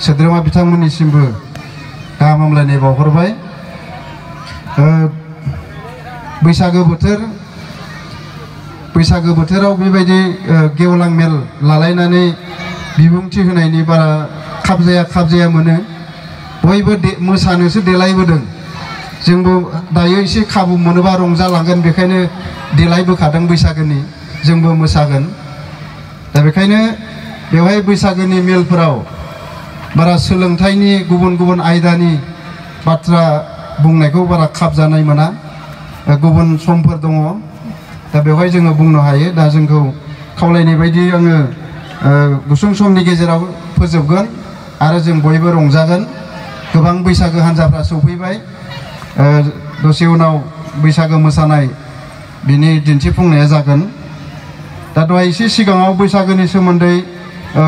सोद्रोमा बिथांमोननिसिमबो गाहाम हामलायनाय बावहरबाय। बैसागो बोथोराव बेबायदि गेवलां मेल लालायनानै बिबुंथि होनायनि बारा खाबजाया मोनो। बयबो मोसानोसो देलायबोदों। जोंबो दायो एसे खाबु मोनोबा रंजालांगोन, बेखायनो देलायबोखादों बैसागोनि, जोंबो मोसागोन। दा बेखायनो बेवहाय बैसागोनि मेलफोराव बारा सोलोंथाइनि गुबुन आयदानि बाथ्रा बुंनायखौ बारा खाबजानाय मोना। गुबुन समफोर दङ, दा बेवहाय जोङो बुंनो हायो। दा जोंखौ खावलायनाय बायदि आङो गुसुं समनि गेजेराव फोजोबगोन आरो जों बयबो रंजागोन। गोबां बैसागो हान्जाफ्रा सौफैबाय। दसे उनाव बैसागो मोसानाय बिनि दिन्थिफुंनाया जागोन। दा दहाय एसे सिगाङाव बैसागोनि सोमोन्दै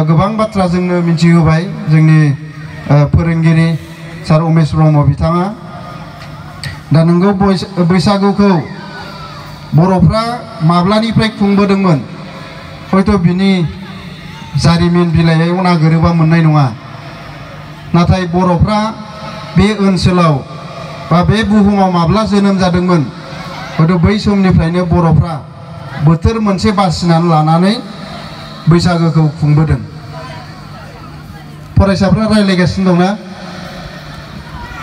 गोबां बाथ्रा जोंनो मिथिहोबाय जोंनि फोरोंगिरि सार उमेश ब्रह्म बिथाङा। दा नोंगौ बैसागुखौ बर'फ्रा माब्लानिफ्राय खुंबोदोंमोन हयथ' बिनि जारिमिन बिलाइयाव नागिरोबा मोननाय नङा। नाथाय बर'फ्रा बे ओनसोलाव बा बे बुहुमाव माब्ला जोनोम जादोंमोन हयथ' बै समनिफ्रायनो बर'फ्रा बोथोर मोनसे बासिनानै लानानै बैसागोखौ खुंबोदों। फरायसाफ्रा रायज्लायगासिनो दंना?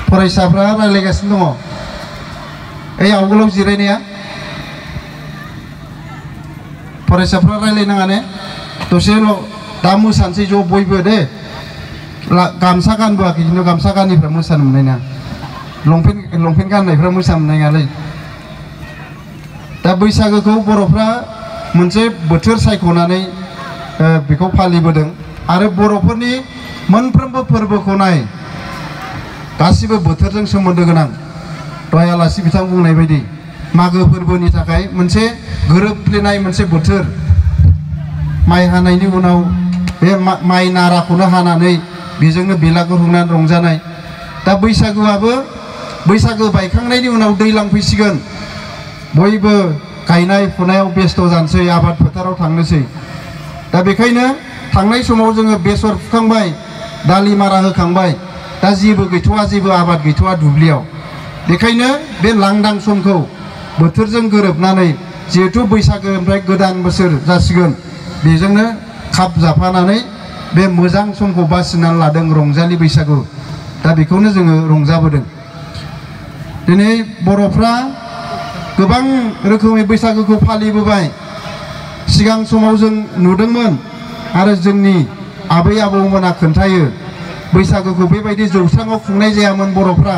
फरायसाफ्रा रायज्लायगासिनो दङ। ओइ आवगोलाव जिरायनाया फरायसाफ्रा रायज्लायनाङा ने? दसेल' दा मोसानोसै ज' बयबो दे। गामसा गानबोआखै, खिन्थु गामसा गानैफ्रा मोसानो मोननाय नङा। लंपेन्ट गाननायफ्रा मोसानो मोननाय नङालै। दा बैसागोखौ बर'फ्रा मोनसे बोथोर सायख'नानै बेखौ फालिबोदों। आरो बर'फोरनि मोनफ्रोमबो फोरबोखौ नाय, गासिबो बोथोरजों सोमोन्दो गोनां। दहाय आलासि बिथां बुंनाय बायदि मागो फोरबोनि थाखाय मोनसे गोरोबफ्लेनाय मोनसे बोथोर। माइ हानायनि उनाव बे माइ नाराखौनो हानानै बेजोंनो बेलागुर हुंनानै रंजानाय। दा बैसागो बायखांनायनि उनाव दैज्लां फैसिगोन। बयबो गायनाय फुनायाव बेस्थ' जानोसै, आबाद फोथाराव थांनोसै। दा बेखायनो थांनाय समाव जोङो बेसर फुखांबाय, दालि मारा होखांबाय। दा जेबो गैथ'वा, जेबो आबाद गैथ'वा दुब्लियाव। बेखायनो बे लांदां समखौ बोथोरजों गोरोबनानै, जिहेथु बैसागोनिफ्राय गोदान बोसोर जासिगोन, बेजोंनो खाब जाफानानै बे मोजां समखौ बासिनानै लादों रंजालि बैसागु। दा बेखौनो जोङो रंजाबोदों। दिनै बर'फ्रा गोबां रोखोमै बैसागुखौ फालिबोबाय। सिगां समाव जों नुदोंमोन आरो जोंनि आबै आबौमोना खोन्थायो, बैसागुखौ बेबायदि जौस्राङाव खुंनाय जायामोन। बर'फ्रा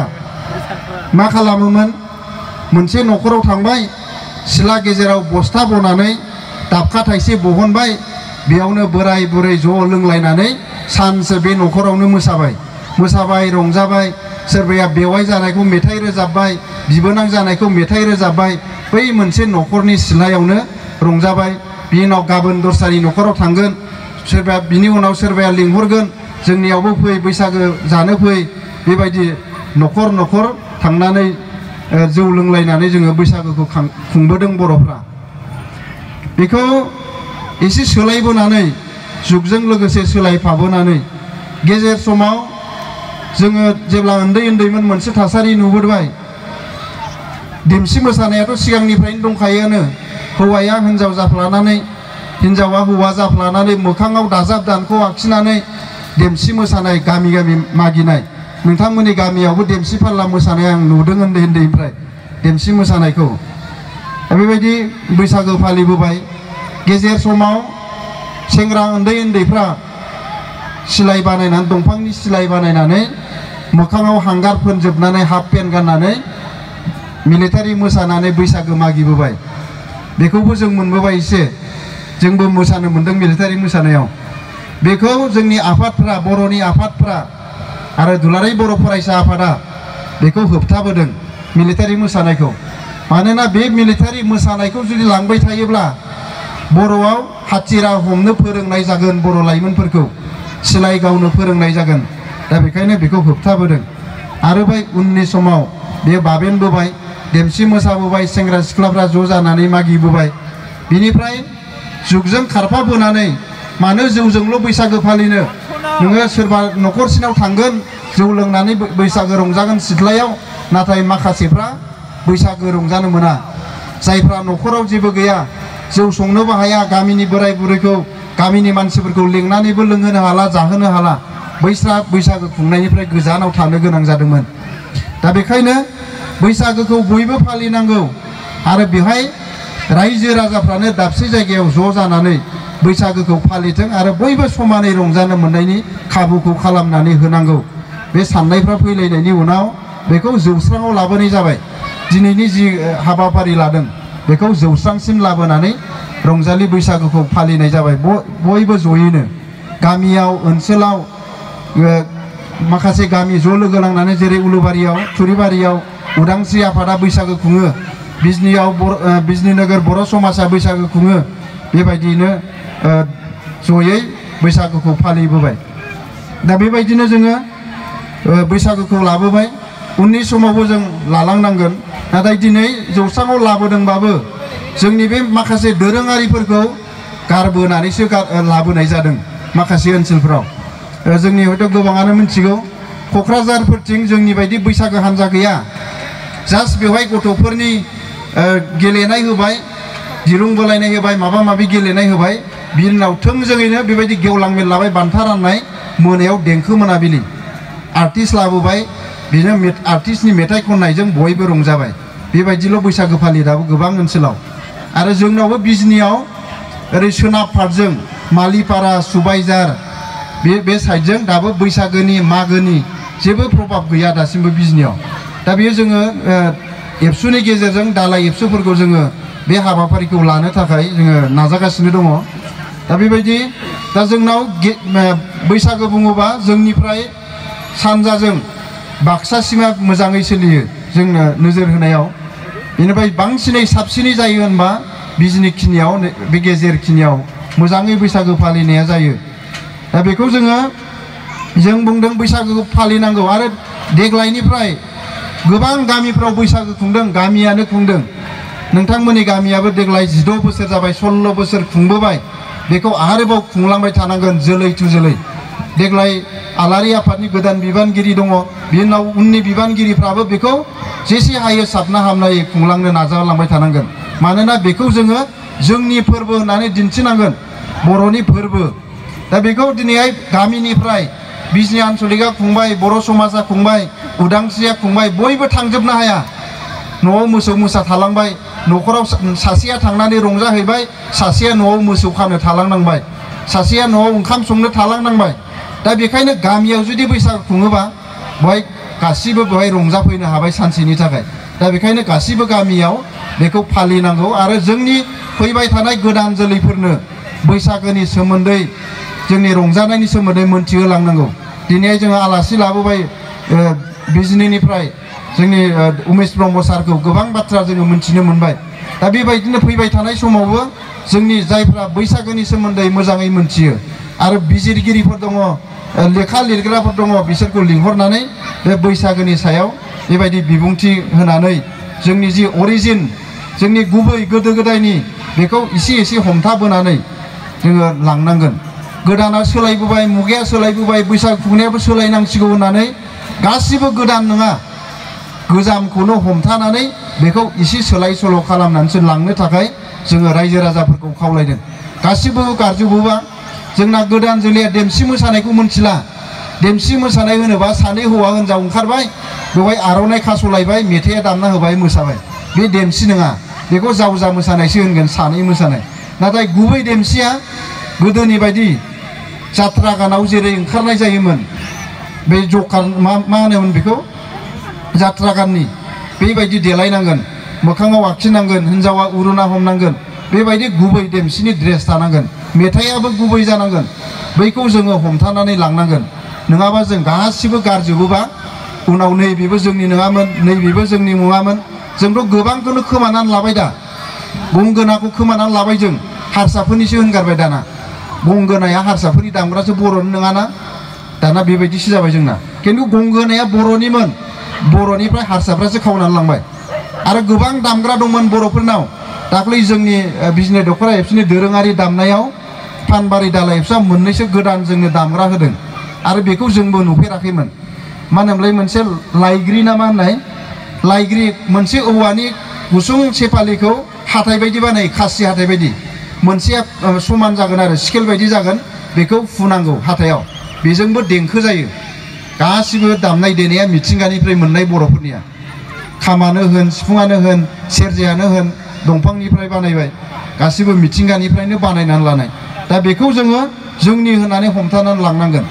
मा खालामोमोन? मोनसे न'खराव थांबाय, सिला गेजेराव बस्था बनानै दाबखा थाइसे बहनबाय, बेयावनो बोराय बुरै ज' लोंलायनानै सानसे बे न'खरावनो मोसाबाय रंजाबाय। सोरबाया बेवाइ जानायखौ मेथाइ रोजाबबाय, बिबोनां जानायखौ मेथाइ रोजाबबाय। बै मोनसे न'खरनि सिलायावनो रंजाबाय। बिनि उनाव गाबोन दस्रानि न'खराव थांगोन, सोरबा बिनि उनाव सोरबाया लिंहरगोन, जोंनियावबो फै, बैसागो जानो फै। बेबायदि न'खर न'खर थांनानै जौ लोंलायनानै जोङो बैसागोखौ खुंबोदों बर'फ्रा। बेखौ एसे सोलायबोनानै, जुगजों लोगोसे सोलायफाबोनानै गेजेर समाव जोङो जेब्ला उन्दैमोन मोनसे थासारि नुबोबाय। देमसि मोसानायाथ' सिगांनिफ्रायनो दंखायोआनो। हौवाया हिन्जाव जाफ्लानानै, हिन्जावा हौवा जाफ्लानानै मोखाङाव दाजाब दानख' आखिनानै देमसि मोसानाय, गामि गामि मागिनाय। नोंथांमोननि गामियावबो देमसि फाल्ला मोसानाय आं नुदों उन्दैनिफ्राय, देमसि मोसानायखौ। बेबायदि बैसागो फालिबोबाय। गेजेर समाव सेंग्रा उन्दैफ्रा सिलाय बानायनानै, दंफांनि सिलाय बानायनानै मोखाङाव हांगार फोनजोबनानै हाफ पेन्ट गाननानै मिलिटारि मोसानानै बैसागो मागिबोबाय। बेखौबो जों मोनबोबाय एसे। जोंबो मोसानो मोन्दों मिलिटारि मोसानायाव। बेखौ जोंनि आफादफ्रा, बर'नि आफादफ्रा आरो दुलाराय बर' फरायसा आफादा बेखौ होबथाबोदों, मिलिटारि मोसानायखौ। मानोना बे मिलिटारि मोसानायखौ जुदि लांबाय थायोब्ला बर'आव हाथियार हमनो फोरोंनाय जागोन, बर' लाइमोनफोरखौ सिलाय गावनो फोरोंनाय जागोन। दा बेखायनो बेखौ होबथाबोदों। आरो बै उननि समाव बे बाबेनबोबाय, देमसि मोसाबोबाय, सेंग्रा सिख्लाफ्रा ज' जानानै मागिबोबाय। बिनिफ्राय जुगजों खारफाबोनानै मानो जौजोंल' बैसागो फालिनो, नोङो सोरबा न'खरसेनाव थांगोन जौ लोंनानै बैसागो रंजागोन सिथ्लायाव नाथाय माखासेफ्रा बैसागो रंजानो मोना जायफ्रा न'खराव जेबो गैया जौ संनोबो हाया गामिनि बोराय बुरैखौ गामिनि मानसिफोरखौ लेंनानैबो लोंहोनो हाला जाहोनो हाला बैस्रा बैसागो खुंनायनिफ्राय गोजानाव थानो गोनां जादोंमोन दा बेखायनो बैसागोखौ बयबो फालिनांगौ आरो बेवहाय रायजो राजाफ्रानो दाबसे जायगायाव ज' जानानै बैसागोखौ फालिथों आरो बयबो समानै रंजानो मोननायनि खाबुखौ खालामनानै होनांगौ बे साननायफ्रा फैलायनायनि उनाव बेखौ जौस्राङाव लाबोनाय जाबाय दिनैनि जि हाबाफारि लादों बेखौ जौस्रांसिम लाबोनानै रंजालि बैसागोखौ फालिनाय जाबाय बयबो जयैनो गामियाव ओनसोलाव माखासे गामि ज' लोगो नांनानै जेरै उलुबारियाव थुरिबारियाव उदांस्रि आफादा बैसागो खुङो बिजनि नोगोर बर' समाजा बैसागो खुङो बेबायदिनो जयै बैसागोखौ फालिबोबाय दा बेबायदिनो जोङो बैसागोखौ लाबोबाय उननि समावबो जों लालांनांगोन नाथाय दिनै जौस्राङाव लाबोदोंबाबो जोंनि बे माखासे दोरोङारिफोरखौ गारबोनानैसो लाबोनाय जादों माखासे ओनसोलफ्राव जोंनि हयथ' गोबाङानो मिथिगौ क'क्राझारफोरथिं जोंनि बायदि बैसागो हान्जा गैया जास्ट बेवहाय गथ'फोरनि गेलेनाय होबाय दिरुं बोलायनाय होबाय माबा माबि गेलेनाय होबाय बिनि उनाव थोंजोङैनो बेबायदि गेवलां मेललाबाय बान्था राननाय मोनायाव देंखो मोनाबिलि आर्टिस्ट लाबोबाय बिनो आर्टिस्टनि मेथाइ खननायजों बयबो रंजाबाय बेबायदिल' बैसागो फालियो दाबो गोबां ओनसोलाव आरो जोंनावबो बिजनियाव ओरै सोनाब फारजों मालिपारा सुबाइजार बे साइडजों दाबो बैसागोनि मागोनि जेबो प्रभाब गैया दासिमबो बिजनियाव दा बेयो जोङो एबसुनि गेजेरजों दालाइ एबसुफोरखौ जोङो बे हाबाफारिखौ लानो थाखाय जोङो नाजागासिनो दङ दा बेबायदि दा जोंनाव बैसागो बुङोबा जोंनिफ्राय सानजाजों बाक्सासिमा मोजाङै सोलियो जोंनो नोजोर होनायाव बेनिफ्राय बांसिनै साबसिनै जायो होनबा बिजनि खिनियाव बे गेजेर खिनियाव मोजाङै बैसागो फालिनाया जायो दा बेखौ जों बुंदों बैसागोखौ फालिनांगौ आरो देग्लायनिफ्राय गोबां गामिफ्राव बैसागो खुंदों गामियानो खुंदों नोंथांमोननि गामियाबो देग्लाय 16 बोसोर जाबाय 16 बोसोर खुंबोबाय बेखौ आरोबाव खुंलांबाय थानांगोन जोलै टु जोलै देग्लाय आलारि आफादनि गोदान बिबानगिरि दङ बिनि उनाव उननि बिबानगिरिफ्राबो बेखौ जेसे हायो साबना हामनायै खुंलांनो नाजालांबाय थानांगोन मानोना बेखौ जोङो जोंनि फोरबो होननानै दिन्थिनांगोन बर'नि फोरबो दा बेखौ दिनैहाय गामिनिफ्राय बिजनि आन्चलिकआ खुंबाय बर' समाजा खुंबाय उदांस्रिया खुंबाय बयबो थांजोबनो हाया न'आव मोसौ मोसा थालांबाय न'खराव सासेया थांनानै रंजाहैबाय सासेया न'आव मोसौ खानो थालांनांबाय सासेया न'आव ओंखाम संनो थालांनांबाय दा बेखायनो गामियाव जुदि बैसागु खुङोबा बेवहाय गासिबो बेवहाय रंजाफैनो हाबाय सानसेनि थाखाय दा बेखायनो गासिबो गामियाव बेखौ फालिनांगौ आरो जोंनि फैबाय थानाय गोदान जोलैफोरनो बैसागोनि सोमोन्दै जोंनि रंजानायनि सोमोन्दै मोनथिहोलांनांगौ दिनै जोङो आलासि लाबोबाय बिजनिनिफ्राय जोंनि उमेश ब्रह्म सारखौ गोबां बाथ्रा जोङो मोनथिनो मोनबाय दा बेबायदिनो फैबाय थानाय समावबो जोंनि जायफ्रा बैसागोनि सोमोन्दै मोजाङै मोनथियो आरो बिजिरगिरिफोर दङ लेखा लिरग्राफोर दङ बिसोरखौ लिंहरनानै बे बैसागोनि सायाव बेबायदि बिबुंथि होनानै जोंनि जि अरिजिन जोंनि गुबै गोदो गोदायनि बेखौ एसे एसे हमथाबोनानै जोङो लांनांगोन गोदाना सोलायबोबाय मुगाया सोलायबोबाय बैसागु खुंनायाबो सोलायनांसिगौ होननानै गासिबो गोदान नङा गोजामखौनो हमथानानै बेखौ एसे सोलाय सोल' खालामनानैसो लांनो थाखाय जोङो रायजो राजाफोरखौ खावलायदों गासिबो गारजोबोबा जोंना गोदान जोलैया देमसि मोसानायखौ मोनथिला देमसि मोसानाय होनोबा सानै हौवा हिनजाव ओंखारबाय बेवहाय आर'नाइ खास'लायबाय मेथाइया दामना होबाय मोसाबाय बे देमसि नङा बेखौ जावजा मोसानायसो होनगोन सानै मोसानाय नाथाय गुबै देमसिया गोदोनि बायदि जात्रा गानाव जेरै ओंखारनाय जायोमोन बे जखा मा होनोमोन बेखौ जात्रा गाननि बेबायदि देलायनांगोन मोखाङाव आखिनांगोन हिन्जावा उरुना हमनांगोन बेबायदि गुबै देमसिनि ड्रेस थानांगोन मेथाइयाबो गुबै जानांगोन बैखौ जोङो हमथानानै लांनांगोन नङाबा जों गासिबो गारजोबोबा उनाव नैबेबो जोंनि नङामोन नैबेबो जोंनि नङामोन जोंथ' गोबांखौनो खोमानानै लाबाय दा गंगोनाखौ खोमानानै लाबाय जों हारसाफोरनिसो होनगारबाय दाना गंगोनाया हारसाफोरनि दामग्रासो बर'नि नङाना दाना बेबायदिसो जाबाय जोंना खिन्थु गंगोनाया बर'निमोन बर'निफ्राय हारसाफ्रासो खावनानै लांबाय आरो गोबां दामग्रा दंमोन बर'फोरनाव दाख्लै जोंनि बिजनि दख'रा एबसुनि दोरोङारि दामनायाव फानबारि दालाइ एबसुआ मोननैसो गोदान जोंनो दामग्रा होदों आरो बेखौ जोंबो नुफेराखैमोन मा होनोमोनलाय मोनसे लाइग्रि ना मा होननाय लाइग्रि मोनसे औवानि गुसुं सेफालिखौ हाथाय बायदि बानायो खासि हाथाय बायदि मोनसेया समान जागोन आरो स्केल बायदि जागोन बेखौ फुनांगौ हाथायाव बेजोंबो देंखो जायो गासिबो दामनाय देनाया मिथिंगानिफ्राय मोननाय बर'फोरनिया खामानो होन सिफुङानो होन सेरजायानो होन दंफांनिफ्राय बानायबाय गासिबो मिथिंगानिफ्रायनो बानायनानै लानाय दा बेखौ जोङो जोंनि होननानै हमथानानै लांनांगोन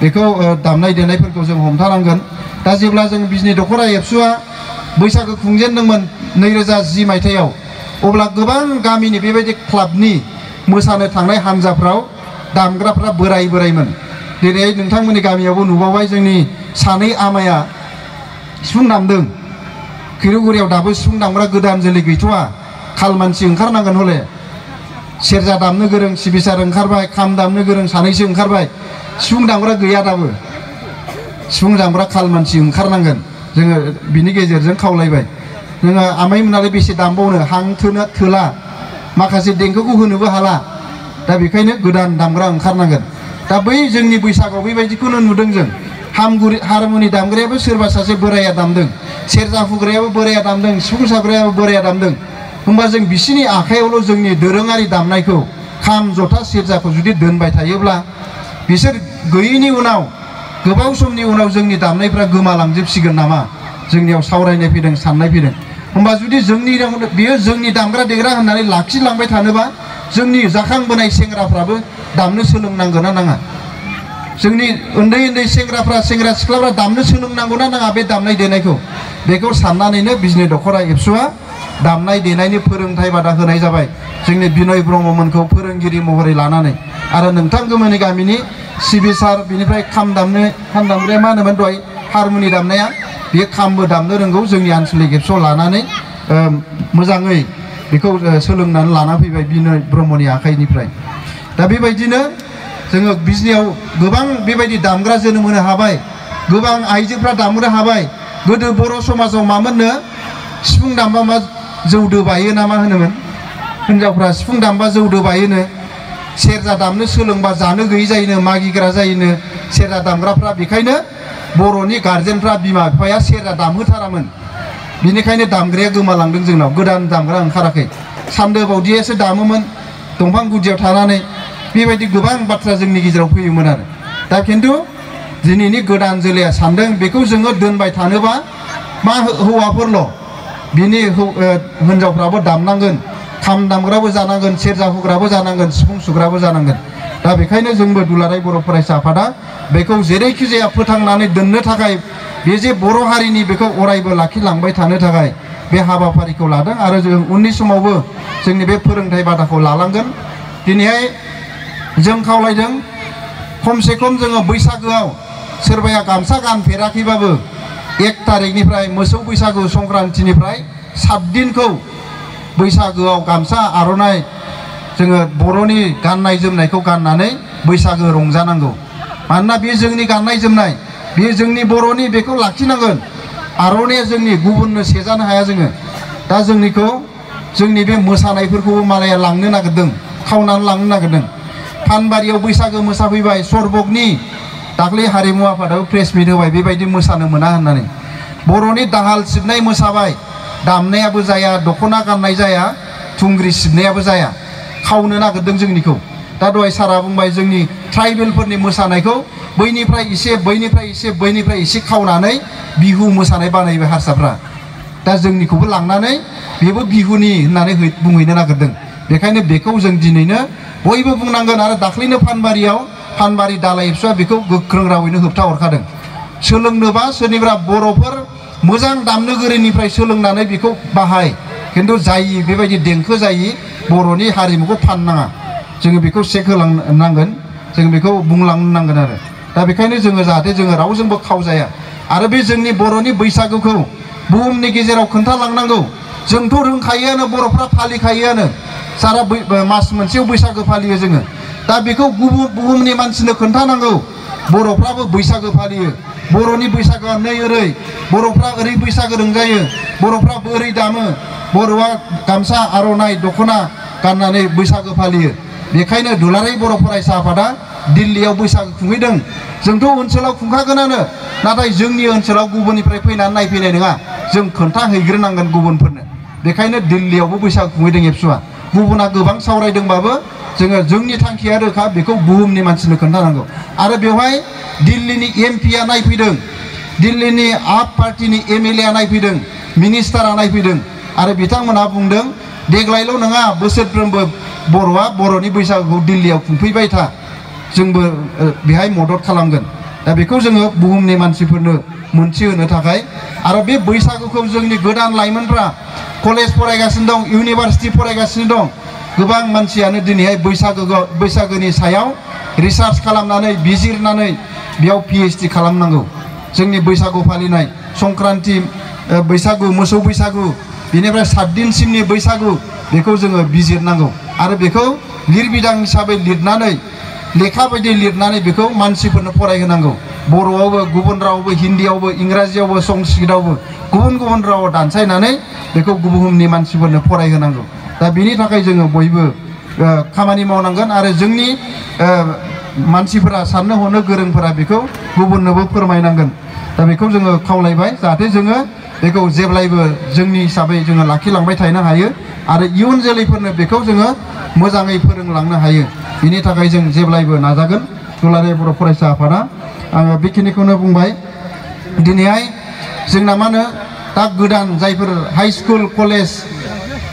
बेखौ दामनाय देनायफोरखौ जों हमथानांगोन दा जेब्ला जों बिजनि दख'रा एबसुआ बैसागो खुंजेनदोंमोन 2010 मायथाइयाव अब्ला गोबां गामिनि बेबायदि क्लाबनि मोसानो थांनाय हान्जाफ्राव दामग्राफ्रा बोरायमोन दिनै नोंथांमोननि गामियावबो नुबावबाय जोंनि सानै आमाया सिफुं दामदों खैरोगुरियाव दाबो सिफुं दामग्रा गोदान जोलै गैथ'वा खाल मानसि ओंखारनांगोन हले सेरजा दामनो गोरों सिबिसार ओंखारबाय खाम दामनो गोरों सानैसो ओंखारबाय सिफुं दामग्रा गैया दाबो सिफुं दामग्रा खाल मानसि ओंखारनांगोन जोङो बिनि गेजेरजों खावलायबाय जोङो आमाइमोनालाय बेसे दामबावनो हां थोला माखासे देंखोखौ होनोबो हाला दा बेखायनो गोदान दामग्रा ओंखारनांगोन दा बै जोंनि बैसागआव बेबायदिखौनो नुदों जों हारमुनि दामग्रायाबो सोरबा सासे बोराया दामदों सेरजा हुग्रायाबो बोराया दामदों सिफुं साग्रायाबो बोराया दामदों होमबा जों बिसिनि आखायावल' जोंनि दोरोङारि दामनायखौ खाम जथा सेरजाखौ जुदि दोनबाय थायोब्ला बिसोर गैयैनि उनाव गोबाव समनि उनाव जोंनि दामनायफ्रा गोमालांजोबसिगोन नामा जोंनियाव सावरायनाय फैदों साननाय फैदों होमबा जुदि बेयो जोंनि दामग्रा देग्रा होननानै लाखिलांबाय थानोबा जोंनि जाखांबोनाय सेंग्राफ्राबो दामनो सोलोंनांगोन ना नाङा जोंनि उन्दै सेंग्रा सिख्लाफ्रा दामनो सोलोंनांगौ ना नाङा बे दामनाय देनायखौ बेखौ साननानैनो बिजनि दख'रा एबसुआ दामनाय देनायनि फोरोंथाय बादा होनाय जाबाय जोंनि बिनय ब्रह्ममोनखौ फोरोंगिरि महरै लानानै आरो नोंथांमोननि गामिनि सिबिसार बिनिफ्राय खाम दामग्राया मा होनोमोन दहाय हारमुनि दामनाया बे खामबो दामनो रोंगौ जोंनि आनसलिक एबसुआव लानानै मोजाङै बेखौ सोलोंनानै लाना फैबाय बिनय ब्रह्मनि आखाइनिफ्राय दा बेबायदिनो जोङो बिजनियाव गोबां बेबायदि दामग्रा जोनोम होनो हाबाय गोबां आइजोफ्रा दामग्रा हाबाय गोदो बर' समाजाव मामोननो सिफुं दामबा मा जौदो बायो ना मा होनोमोन हिनजावफ्रा सिफुं दामबा जौदो बायोनो सेरजा दामनो सोलोंबा जानो गैयै जायोनो मागिग्रा जायोनो सेरजा दामग्राफ्रा बेखायनो बर'नि गार्जेनफ्रा बिमा बिफाया सेरजा दामहोथारामोन बिनिखायनो दामग्राया गोमालांदों जोंनाव गोदान दामग्रा ओंखाराखै सान्दो बावदियासो दामोमोन दंफां गुदियाव थानानै बेबायदि गोबां बाथ्रा जोंनि गेजेराव फैयोमोन आरो दा खिन्थु दिनैनि गोदान जोलैया सानदों बेखौ जोङो दोनबाय थानोबा मा हौवाफोरल' बिनि हिनजावफ्राबो दामनांगोन खाम दामग्राबो जानांगोन सेरजा हुग्राबो जानांगोन सिफुं सुग्राबो जानांगोन दा बेखायनो जोंबो दुलाराय बर' फरायसा आफादा बेखौ जेरैखि जाया फोथांनानै दोननो थाखाय बे जे बर' हारिनि बेखौ अरायबो लाखिलांबाय थानो थाखाय बे हाबाफारिखौ लादों आरो जों उननि समावबो जोंनि बे फोरोंथाय बादाखौ लालांगोन दिनैहाय जों खावलायदों खमसे खम जोङो बैसागोआव सोरबाया गामसा गानफेराखैबाबो 1 तारिखनिफ्राय मोसौ बैसागु संक्रान्तिनिफ्राय 7 दिनखौ बैसागोआव गामसा आर'नाइ जोङो बर'नि गाननाय जोमनायखौ गाननानै बैसागो रंजानांगौ मानोना बे जोंनि गाननाय जोमनाय बे जोंनि बर'नि बेखौ लाखिनांगोन आर'नाइया जोंनि गुबुननो सेजानो हाया जोङो दा जोंनि बे मोसानायफोरखौबो मालाया लांनो नागिरदों खावनानै लांनो नागिरदों फानबारियाव बैसागो मोसाफैबाय सरबगनि दाख्लै हारिमु आफादाबो प्रेस मिट होबाय बेबायदि मोसानो मोना होननानै बर'नि दाहाल सिबनाय मोसाबाय दामनायाबो जाया दख'ना गाननाय जाया थुंग्रि सिबनायाबो जाया खावनो नागिरदों जोंनिखौ दा दहाय सारा बुंबाय जोंनि ट्राइबेलफोरनि मोसानायखौ बैनिफ्राय एसे खावनानै बिहु मोसानाय बानायबाय हारसाफ्रा दा जोंनिखौबो लांनानै बेबो बिहुनि होननानै बुंहैनो नागिरदों बेखायनो बेखौ जों दिनैनो बयबो बुंनांगोन आरो दाख्लैनो फानबारि दालाय एबसुआ बेखौ गोख्रों रावैनो होबथा हरखादों सोलोंनोबा सोरनिबा बर'फोर मोजां दामनो गोरोंनिफ्राय सोलोंनानै बेखौ बाहाय खिन्थु जायि बेबायदि देंखो जायि बर'नि हारिमुखौ फाननाङा जोङो बेखौ चेक होलांनांगोन जों बेखौ बुंलांनांगोन आरो दा बेखायनो जोङो जाहाथे जोङो रावजोंबो खावजाया आरो बे जोंनि बर'नि बैसागुखौ बुहुमनि गेजेराव खोन्थालांनांगौ जोंथ' रोंखायोआनो बर'फ्रा फालिखायोआनो सारा मास मोनसेयाव बैसागो फालियो जोङो दा बेखौ बुहुमनि मानसिनो खोन्थानांगौ बर'फ्राबो बैसागो फालियो बर'नि बैसागोआ नै ओरै बर'फ्रा ओरै बैसागो रंजायो बर'फ्रा ओरै दामो बर'आ गामसा आर'नाइ दख'ना गाननानै बैसागो फालियो बेखायनो दुलाराय बर' फरायसा आफादा दिल्लीयाव बैसागु खुंहैदों जोंथ' ओनसोलाव खुंखागोनानो नाथाय जोंनि ओनसोलाव गुबुननिफ्राय फैनानै नायफैनाय नङा जों खोन्थाहैग्रोनांगोन गुबुनफोरनो बेखायनो दिल्लीयावबो बैसागु खुंहैदों एबसुआ गुबुना गोबां सावरायदोंबाबो जोङो जोंनि थांखिया रोखा बेखौ बुहुमनि मानसिनो खोन्थानांगौ आरो बेवहाय दिल्लीनि एमपिआ नायफैदों दिल्लीनि आप पार्टीनि एमएलए आ नायफैदों मिनिस्टारा नायफैदों आरो बिथांमोनहा बुंदों देग्लायल' नङा बोसोरफ्रोमबो बर'आ बर'नि बैसागुखौ दिल्लीयाव खुंफैबाय था जोंबो बेहाय मदद खालामगोन दा बेखौ जोङो बुहुमनि मानसिफोरनो मोनथिहोनो थाखाय आरो बे बैसागुखौ जोंनि गोदान लाइमोनफ्रा कलेज फरायगासिनो दं इउनिभार्सिटि फरायगासिनो दं गोबां मानसियानो दिनैहाय बैसागोनि सायाव रिसार्च खालामनानै बिजिरनानै बेयाव PhD खालामनांगौ जोंनि बैसागु फालिनाय संक्रान्ति बैसागु मोसौ बैसागु बेनिफ्राय 7 दिनसिमनि बैसागु बेखौ जोङो बिजिरनांगौ आरो बेखौ लिरबिदां हिसाबै लिरनानै लेखा बायदि लिरनानै बेखौ मानसिफोरनो फरायहोनांगौ बर'आवबो गुबुन रावबो हिन्दीयावबो इंराजियावबो संस्कृतआवबो गुबुन गुबुन रावाव दानसायनानै बेखौ बुहुमनि मानसिफोरनो फरायहोनांगौ दा बेनि थाखाय जोङो बयबो खामानि मावनांगोन आरो जोंनि मानसिफोरा साननो हनो गोरोंफोरा बेखौ गुबुननोबो फोरमायनांगोन दा बेखौ जोङो खावलायबाय जाहाथे जोङो बेखौ जेब्लायबो जोंनि हिसाबै जोङो लाखिलांबाय थानो हायो आरो इयुन जोलैफोरनो बेखौ जोङो मोजाङै फोरोंलांनो हायो बिनि थाखाय जों जेब्लायबो नाजागोन दुलाराय बर' फरायसा आफादा आङो बेखिनिखौनो बुंबाय दिनैहाय जोंना मा होनो दा गोदान जायफोर हाई स्कुल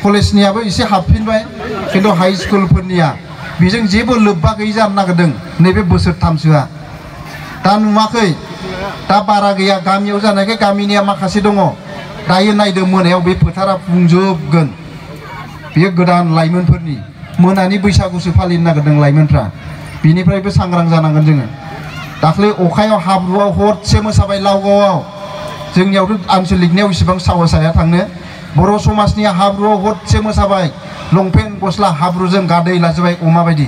कलेजनियाबो एसे हाबफिनबाय खिन्थु हाई स्कुलफोरनिया बेजों जेबो लोब्बा गैयै जानो नागिरदों नैबे बोसोरथामसोआ दा नुवाखै दा बारा गैया गामियाव जानायखाय गामिनिया माखासे दङ दायो नायदो मोनायाव बे फोथारा बुंजोबगोन बेयो गोदान लाइमोनफोरनि मोनानि बैसागुसो फालिनो नागिरदों लाइमोनफ्रा बिनिफ्रायबो सांग्रां जानांगोन जोङो दाख्लै अखायाव हाब्रुआव हरसे मोसाबाय लावगावआव जोंनियावथ' आनसलिकनियाव इसेबां साहस हाया थांनो बर' समाजनि हाब्रुआव हरसे मोसाबाय लंपेन्ट गस्ला हाब्रुजों गादै लाजोबबाय अमा बायदि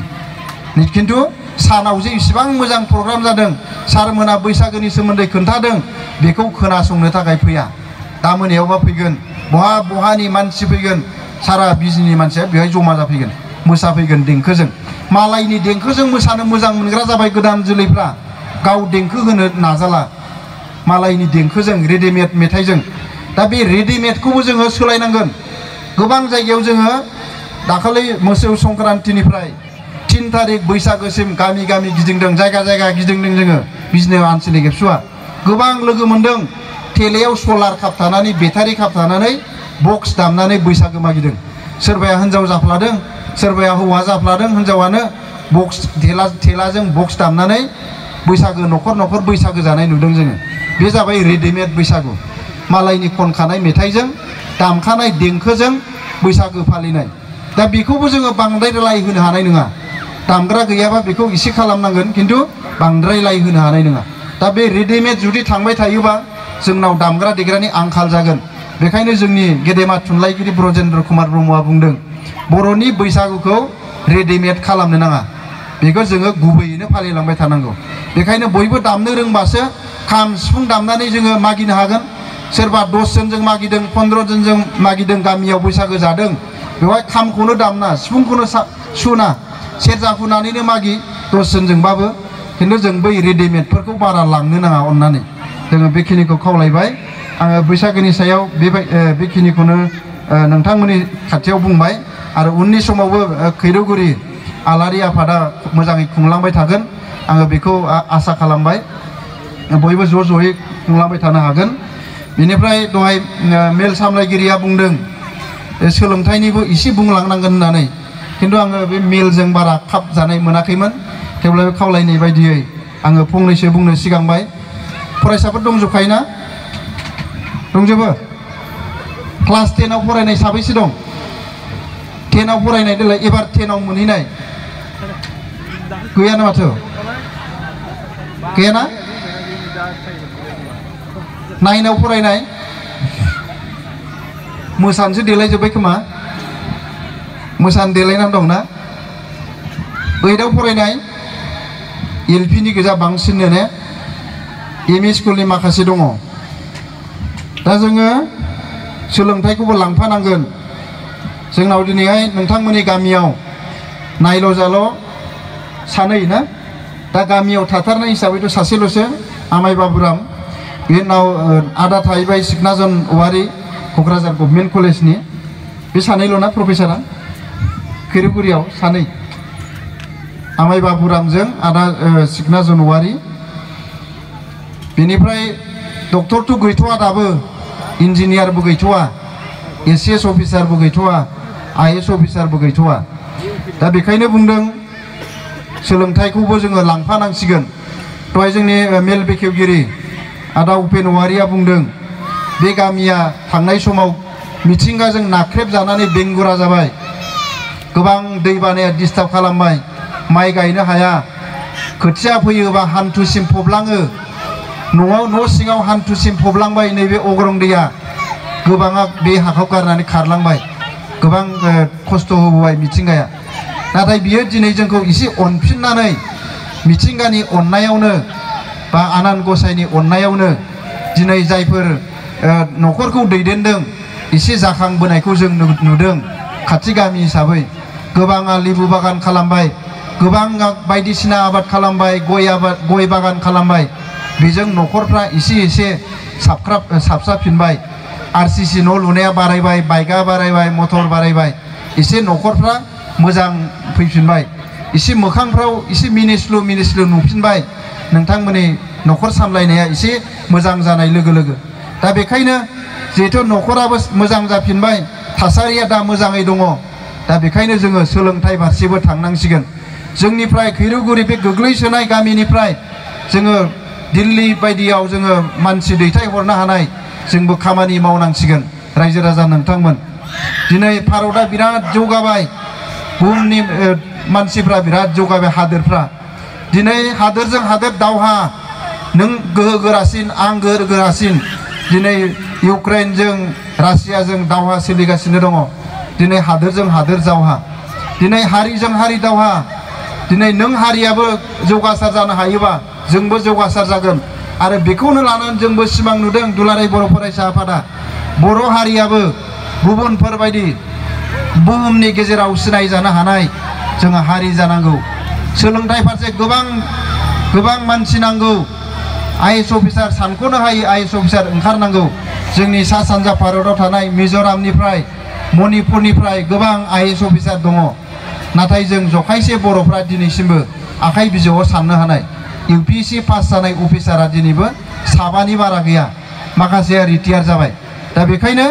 खिन्थु सानाव जे इसेबां मोजां प्रग्राम जादों सारमोना बैसागोनि सोमोन्दै खोन्थादों बेखौ खोनासंनो थाखाय फैया दा मोनायावबा फैगोन बहानि मानसि फैगोन सारा बिजनि मानसिया बेहाय जमा जाफैगोन मोसाफैगोन देंखोजों मालायनि देंखोजों मोसानो मोजां मोनग्रा जाबाय गोदान जोलैफ्रा गाव देंखो होनो नाजाला मालायनि देंखोजों रेडिमेड मेथाइजों दा बे रेडिमेडखौबो जोङो सोलायनांगोन गोबां जायगायाव जोङो दाखालि मोसौ संक्रान्तिनिफ्राय 3 तारिख बैसागोसिम गामि गामि गिदिंदों जायगा जायगा गिदिंदों जोङो बिजनियाव आनसलिक एबसुआ गोबां लोगो मोनदों थेलायाव सलार खाबथानानै बेटारि खाबथानानै बक्स दामनानै बैसागो मागिदों सोरबाया हिन्जाव जाफ्लादों सोरबाया हौवा जाफ्लादों हिन्जावानो बक्स थेलाजों बक्स दामनानै बैसागो न'खर न'खर बैसागो जानाय नुदों जोङो बे जाबाय रेडिमेड बैसागु मालायनि खनखानाय मेथाइजों दामखानाय देंखोजों बैसागो फालिनाय दा बेखौबो जोङो बांद्राय लाय होनो हानाय नङा दामग्रा गैयाबा बेखौ एसे खालामनांगोन खिन्थु बांद्राय लाय होनो हानाय नङा दा बे रेडिमेड जुदि थांबाय थायोबा जोंनाव दामग्रा देग्रानि आंखाल जागोन बेखायनो जोंनि गेदेमा थुनलाइगिरि ब्रजेन्द्र कुमार ब्रह्मआ बुंदों बर'नि बैसागुखौ रेडिमेड खालामनो नाङा बेखौ जोङो गुबैयैनो फालिलांबाय थानांगौ बेखायनो बयबो दामनो रोंबासो खाम सिफुं दामनानै जोङो मागिनो हागोन सोरबा 10 जनजों मागिदों 15 जनजों मागिदों गामियाव बैसागो जादों बेवहाय खामखौनो दामना सिफुंखौनो सुना सेरजा हुनानैनो मागि 10 जनजोंबाबो खिन्थु जों बै रेडिमेडफोरखौ बारा लांनो नाङा अननानै जोङो बेखिनिखौ खावलायबाय आङो बैसागोनि सायाव बेखिनिखौनो नोंथांमोननि खाथियाव बुंबाय आरो उननि समावबो खैरोगुरि आलारि आफादा मोजाङै खुंलांबाय थागोन आङो बेखौ आसा खालामबाय बयबो ज' ज'यै खुंलांबाय थानो हागोन बेनिफ्राय दहाय मेल सामलायगिरिया बुंदों सोलोंथाइनिबो एसे बुंलांनांगोन होननानै खिन्थु आङो बे मेलजों बारा खाब जानाय मोनाखैमोन थेवब्लाबो खावलायनाय बायदियै आङो फंनैसो बुंनो सिगांबाय फरायसाफोर दंजोबखायो ना दंजोबो क्लास 10 आव फरायनाय साबैसे दं 10 आव फरायनाय देलाय एबार 10 आव मोनहैनाय गैयाना माथो गैयाना 9 आव फरायनाय मोसानोसो देलायजोब्बाय खोमा मोसानो देलायनानै दं ना 8 आव फरायनाय LP नि गोजा बांसिननो ने ME स्कुलनि माखासे दङ दा जोङो सोलोंथाइखौबो लांफानांगोन जोंनाव दिनैहाय नोंथांमोननि गामियाव नायल' जाल' सानै ना दा गामियाव थाथारनाय हिसाबैथ' सासेल'सो आमाय बाबुराम बेनि उनाव आदा थाहैबाय सिकनाजन औवारि क'क्राझार गभर्नमेन्ट कलेजनि बे सानैल'ना प्रफेसारा खैरोगुरियाव सानै आमाय बाबुरामजों आदा सिकनाजन औवारि बेनिफ्राय डक्टरथ' गैथ'वा दाबो इन्जिनियारबो गैथ'वा एसएस अफिसारबो गैथ'वा आईएएस अफिसारबो गैथ'वा दा बेखायनो बुंदों सोलोंथाइखौबो जोङो लांफानांसिगोन दहाय जोंनि मेल बेखेवगिरि आदा उपेन औवारिया बुंदों बे गामिया थांनाय समाव मिथिंगाजों नाख्रेबजानानै बेंगुरा जाबाय गोबां दैबानाया डिस्टार्ब खालामबाय माइ गायनो हाया खोथिया फोयोबा हान्थुसिम फबलाङो न' सिङाव हान्थुसिम फबलांबाय नैबे अग्रं दैया गोबाङा बे हाखौ गारनानै खारलांबाय गोबां खस्थ' होबोबाय मिथिंगाया नाथाय बियो दिनै जोंखौ एसे अनफिननानै मिथिंगानि अननायावनो बा आनान गसाइनि अननायावनो दिनै जायफोर न'खरखौ दैदेनदों एसे जाखांबोनायखौ जों नुदों खाथि गामि हिसाबै गोबाङा लेबु बागान खालामबाय गोबाङा बायदिसिना आबाद खालामबाय गय बागान खालामबाय बेजों न'खरफ्रा एसे साबस्राफिनबाय आरसीसी न' लुनाया बारायबाय बाइकआ बारायबाय मटर बारायबाय एसे न'खरफ्रा मोजां फैफिनबाय एसे मोखांफ्राव एसे मिनिस्लु नुफिनबाय नोंथांमोननि न'खर सामलायनाया एसे मोजां जानाय लोगो लोगो दा बेखायनो जिहेथु न'खराबो मोजां जाफिनबाय थासारिया दा मोजाङै दङ दा बेखायनो जोङो सोलोंथाइ फारसेबो थांनांसिगोन जोंनिफ्राय खैरोगुरि बे गोग्लैसोनाय गामिनिफ्राय जोङो दिल्ली बायदियाव जोङो मानसि दैथायहरनो हानाय जोंबो खामानि मावनांसिगोन रायजो राजा नोंथांमोन दिनै भारतआ बिराद जौगाबाय बुहुमनि मानसिफ्रा बिराद जौगाबाय हादोरफ्रा दिनै हादोरजों हादोर दावहा नों गोहो गोरासिन आं गोहो गोरासिन दिनै इउक्रेनजों रासियाजों दावहा सोलिगासिनो दङ दिनै हादोरजों हादोर दावहा दिनै हारिजों हारि दावहा दिनै नों हारियाबो जौगासार जानो हायोबा जोंबो जौगासार जागोन आरो बेखौनो लानानै जोंबो सिमां नुदों दुलाराय बर' फरायसा आफादा बर' हारियाबो गुबुनफोरबायदि बुहुमनि गेजेराव सिनायजानो हानाय जोङो हारि जानांगौ सोलोंथाइ फारसे गोबां मानसि नांगौ आईएएस अफिसार सानख'नो हायै आईएएस अफिसार ओंखारनांगौ जोंनि सा सानजा भारताव थानाय मिज'रामनिफ्राय मणिपुरनिफ्राय गोबां आईएएस अफिसार दङ नाथाय जों जखायसे बर'फ्रा दिनैसिमबो आखाइ बिजौआव साननो हानाय यूपीएससी पास जानाय अफिसारा दिनैबो साबानि बारा गैया माखासेया रिटायार जाबाय दा बेखायनो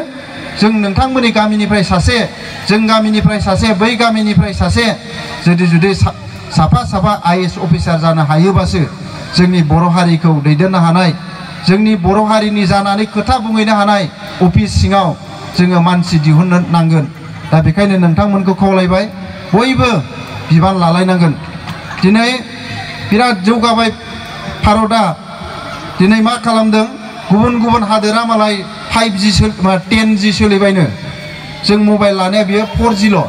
जों नोंथांमोननि गामिनिफ्राय सासे जों गामिनिफ्राय सासे बै गामिनिफ्राय सासे जुदि साफा आईएएस अफिसार जानो हायोबासो जोंनि बर' हारिखौ दैदेननो हानाय जोंनि बर' हारिनि जानानै खोथा बुंहैनो हानाय अफिस सिङाव जोङो मानसि दिहुननो नांगोन दा बेखायनो नोंथांमोनखौ खावलायबाय बयबो बिबान लालायनांगोन दिनै बिराद जौगाबाय भारतआ दिनै मा खालामदों गुबुन हादोरा मालाय 5G 10G सोलिबायनो जों मबाइल लानाया बियो 4G ल'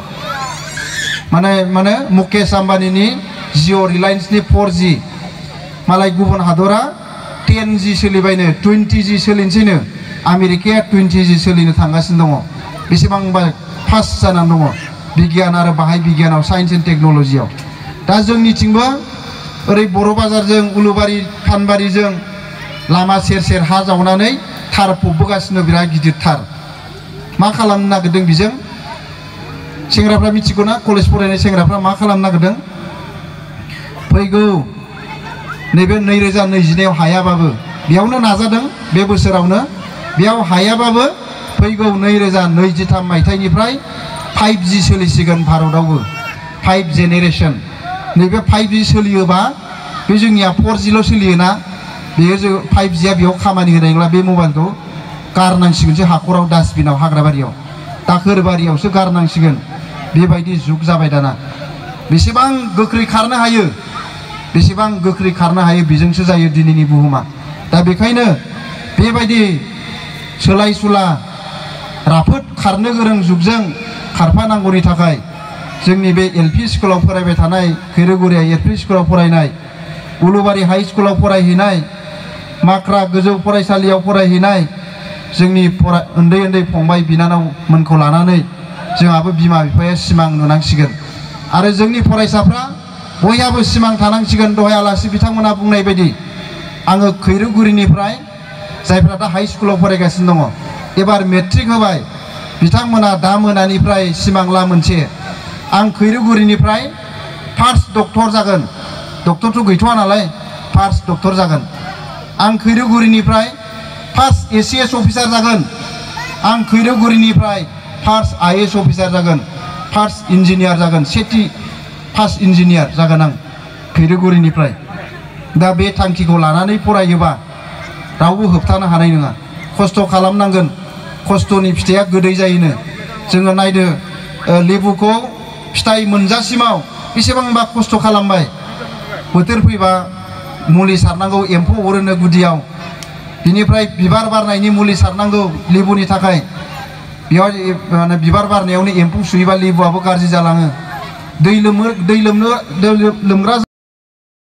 माने मुकेश आम्बानीनि जिअ' रिलायन्सनि 4G मालाय गुबुन हादरा 10G सोलिबायनो 20G सोलिनोसैनो आमेरिकाया 20G सोलिनो थांगासिनो दङ बेसेबांबा फास्ट जानानै दङ बिगियान आरो बाहाय बिगियानाव साइन्स एन्ड टेक्न'लजियाव दा जोंनिथिंबो ओरै बर' बाजारजों उलुबारि फानबारिजों लामा सेर हा जावनानै थार फबबोगासिनो बिराद गिदिर थार मा खालामनो नागिरदों बिजों सेंग्राफ्रा मिथिगौ ना कलेज फरायनाय सेंग्राफ्रा मा खालामनो नागिरदों फैगौ नैबे 2022आव हायाबाबो बेयावनो नाजादों बे बोसोरावनो बेयाव हायाबाबो फैगौ 2023 मायथाइनिफ्राय 5G सोलिसिगोन भारतआवबो 5 जेनेरेशन नैबे 5G सोलियोबा बे जोंनिया 4G ल' सोलियोना बेयो 5Gआ बेयाव खामानि होनाय नंला बे मबाइलखौ गारनांसिगोनसो हाखराव डास्टबिनाव हाग्राबारियाव दाखोरबारियावसो गारनांसिगोन बेबायदि जुग जाबाय दाना बेसेबां गोख्रै खारनो हायो बेजोंसो जायो दिनैनि बुहुमा दा बेखायनो बेबायदि सोलाय सुला राफोद खारनो गोरों जुगजों खारफानांगौनि थाखाय जोंनि बे एलपि स्कुलाव फरायबाय थानाय खैरोगुरिया एलपि स्कुलाव फरायनाय उलुबारि हाई स्कुलाव फरायहैनाय माख्रा गोजौ फरायसालियाव फरायहैनाय जोंनि उन्दै फंबाय बिनानावमोनखौ लानानै जोंहाबो बिमा बिफाया सिमां नुनांसिगोन आरो जोंनि फरायसाफ्रा बयहाबो सिमां थानांसिगोन दहाय आलासि बिथांमोना बुंनाय बायदि आङो खैरोगुरिनिफ्राय जायफ्रा दा हाई स्कुलाव फरायगासिनो दङ एबार मेट्रिक होबाय बिथांमोना दा मोनानिफ्राय सिमां ला मोनसे आं खैरोगुरिनिफ्राय फार्स्ट डक्टर जागोन डक्टरथ' गैथ'आ नालाय फार्स्ट डक्टर जागोन आं खैरोगुरिनिफ्राय फार्स्ट ACS अफिसार जागोन आं खैरोगुरिनिफ्राय फार्स्ट IAS अफिसार जागोन फार्स्ट इन्जिनियार जागोन सेथि फार्स्ट इन्जिनियार जागोन आं खैरोगुरिनिफ्राय दा बे थांखिखौ लानानै फरायोबा रावबो होबथानो हानाय नङा खस्थ' खालामनांगोन खस्थ'नि फिथाइया गोदै जायोनो जोङो नायदो लेबुखौ फिथाइ मोनजासिमाव बेसेबांबा खस्थ' खालामबाय बोथोर फैबा मुलि सारनांगौ एम्फौ अरोनो गुदियाव बिनिफ्राय बिबार बारनायनि मुलि सारनांगौ लेबुनि थाखाय बेयाव माने बिबार बारनायावनो एम्फौ सुयोबा लेबुआबो गाज्रि जालाङो दै लोमग्रा